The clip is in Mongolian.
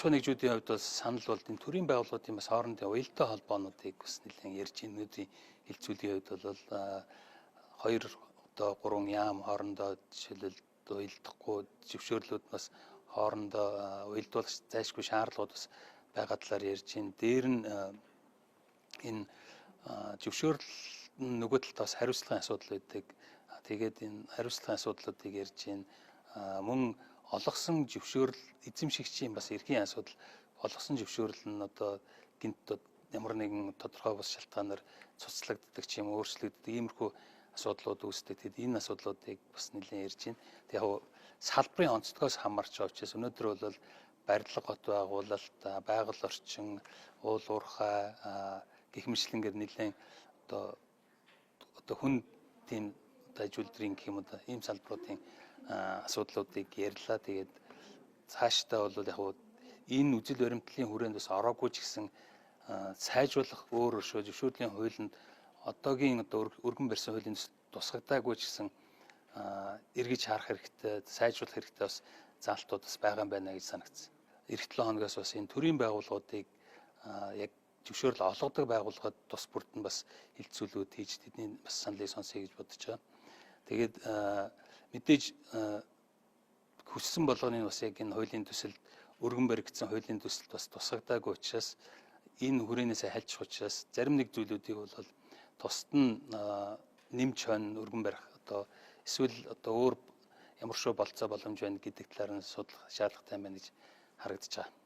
ахуй нэгжүүдийн хувьд бас санал бол энэ төрийн байгууллагуудын бас хоорондын уялдаа холбоонуудыг бас нэлээд ярьж байна. Өнөөдрийн хэлцүүлгийн хувьд бол 2 одоо 3 яам хоорондоо жишээлбэл уялдахгүй зөвшөөрлүүд бас хоорондоо уялдуулах зайлшгүй шаардлагууд бас байгаа талаар ярьж байна. Дээр нь энэ зөвшөөрөл нөгөө талд бас хариуцлагын асуудал байдаг. Тэгээд энэ хариуцлагын асуудлуудыг ярьж байна. Мөн олгосон зөвшөөрөл эзэмшигчийн бас эрхийн асуудал, олгосон зөвшөөрөл нь одоо гинт ямар нэгэн тодорхой бас шалтгаанаар цуцлагддаг ч юм, өөрчлөгддөг иймэрхүү асуудлууд үүсдэг. Тэгэд энэ асуудлуудыг бас нэлээд ярьж байна. Тэг яг салбарын онцлогоос хамаарч байгаа учраас өнөөдөр бол барилга, хот байгуулалт, байгаль орчин, уул уурхай гэх мэтлэнгээр нэлээд одоо хүн тийм одоо аж үйлдвэрийн гэх юм уу, ийм салбаруудын асуудлуудыг ярьлаа. Тэгээд цаашдаа бол яг энэ үзэл баримтлалын хүрээнд бас ороогүй ч гэсэн сайжруулах өөр өршөө зөвшөөрлийн хуулинд одоогийн одоо өргөн барьсан хуулийн тусгагдаагүй ч гэсэн эргэж харах хэрэгтэй, сайжруулах хэрэгтэй бас заалтууд бас байгаа юм байна гэж санагдсан. Ирэх 7 хоногоос бас энэ төрийн байгууллагуудыг яг зөвшөөрөл олгодог байгууллагад тус бүрд нь бас хилцүүлүүд хийж тэдний бас саналыг сонсъё гэж бодож байгаа. Тэгээд мэдээж хүссэн болгоны бас яг энэ хуулийн төсөлд, өргөн баригдсан хуулийн төсөлд бас тусгагдаагүй учраас, энэ хүрээнээсээ хальчих учраас зарим нэг зүйлүүдийг бол тусад нь нэмж хойно өргөн барих одоо эсвэл одоо өөр ямар шүү болцоо боломж байна гэдэг талаар нь судлах шаардлагатай байна гэж харагдаж байгаа.